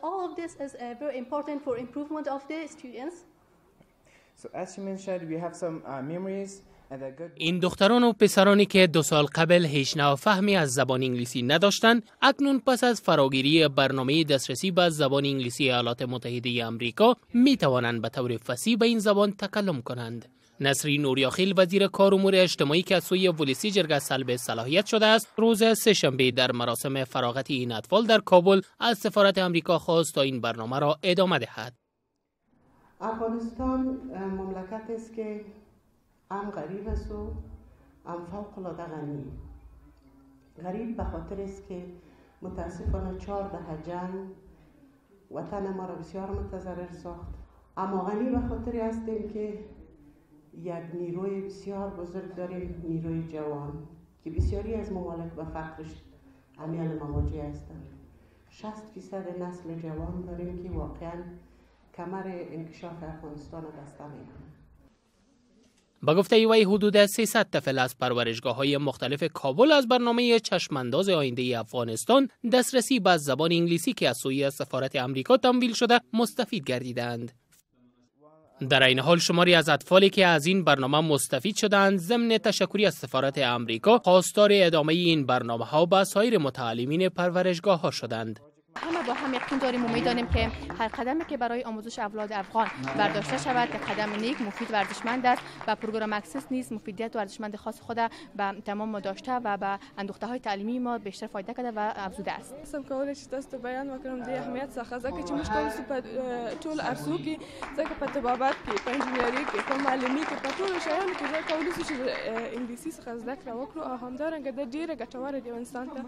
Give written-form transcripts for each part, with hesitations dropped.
All of this is very important for improvement of the students. So as you mentioned, we have some memories. این دختران و پسرانی که 2 سال قبل هیچ نوع فهمی از زبان انگلیسی نداشتند، اکنون پس از فراگیری برنامه دسترسی به زبان انگلیسی ایالات متحده امریکا می توانند به طور فصیح به این زبان تکلم کنند. نسرین اوریاخیل، وزیر کار امور اجتماعی که از سوی ولسی جرگه سلب صلاحیت شده است، روز سه‌شنبه در مراسم فراغت این اطفال در کابل از سفارت امریکا خواست تا این برنامه را ادامه دهد. افغانستان مملکت است که هم غریب است و هم فوق العاده غنی. غریب به خاطر است که متاسفانه 4 دهه جنگ وطن ما را بسیار متضرر ساخت، اما غنی به خاطر هستیم که یک نیروی بسیار بزرگ داریم، نیروی جوان که بسیاری از ممالک به فقرش عمیق مواجه هستند. 60% نسل جوان داریم که واقعا کمر انکشاف افغانستان را بسته میکنه. به گفته وی، حدود 300 طفل از پرورشگاه های مختلف کابل از برنامه چشمانداز آینده افغانستان، دسترسی به زبان انگلیسی که از سوی سفارت امریکا تمویل شده، مستفید گردیدند. در این حال، شماری از اطفالی که از این برنامه مستفید شدند، ضمن تشکری از سفارت امریکا، خواستار ادامه این برنامه ها به سایر متعلمین پرورشگاه ها شدند. همه با هم یقین داریم و میدانیم که هر قدمی که برای آموزش اولاد افغان برداشته شود که قدم نیک، مفید و ارزشمند است و پروگرام Access نیز مفیدیت و ارزشمند خاص خود به تمام ما داشته و به اندوخته های تعلیمی ما بیشتر فایده کرده و افزوده است. سم کولی چې تاسو ته بیان وکړم د اهمیت څخه، ځکه چې موږ کولی شو په ټول عرصو کې، ځکه په طبابت کې، په انجینری کې، په معلمي کې، په ټولو شیانو کې کولی شو چې انګلیسي څخه زده کړه وکړو او همدارنګه دا ډیره ګټوره دی انسان ته.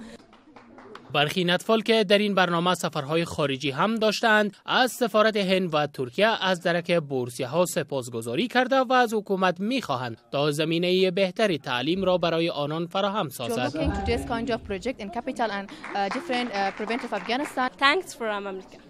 برخی اطفال که در این برنامه سفرهای خارجی هم داشتند، از سفارت هند و ترکیه از درک بورسیه ها سپاسگزاری کرده و از حکومت میخواهند تا زمینه بهتری تعلیم را برای آنان فراهم سازد. Looking to this kind of project in capital and different province of Afghanistan. Thanks from America.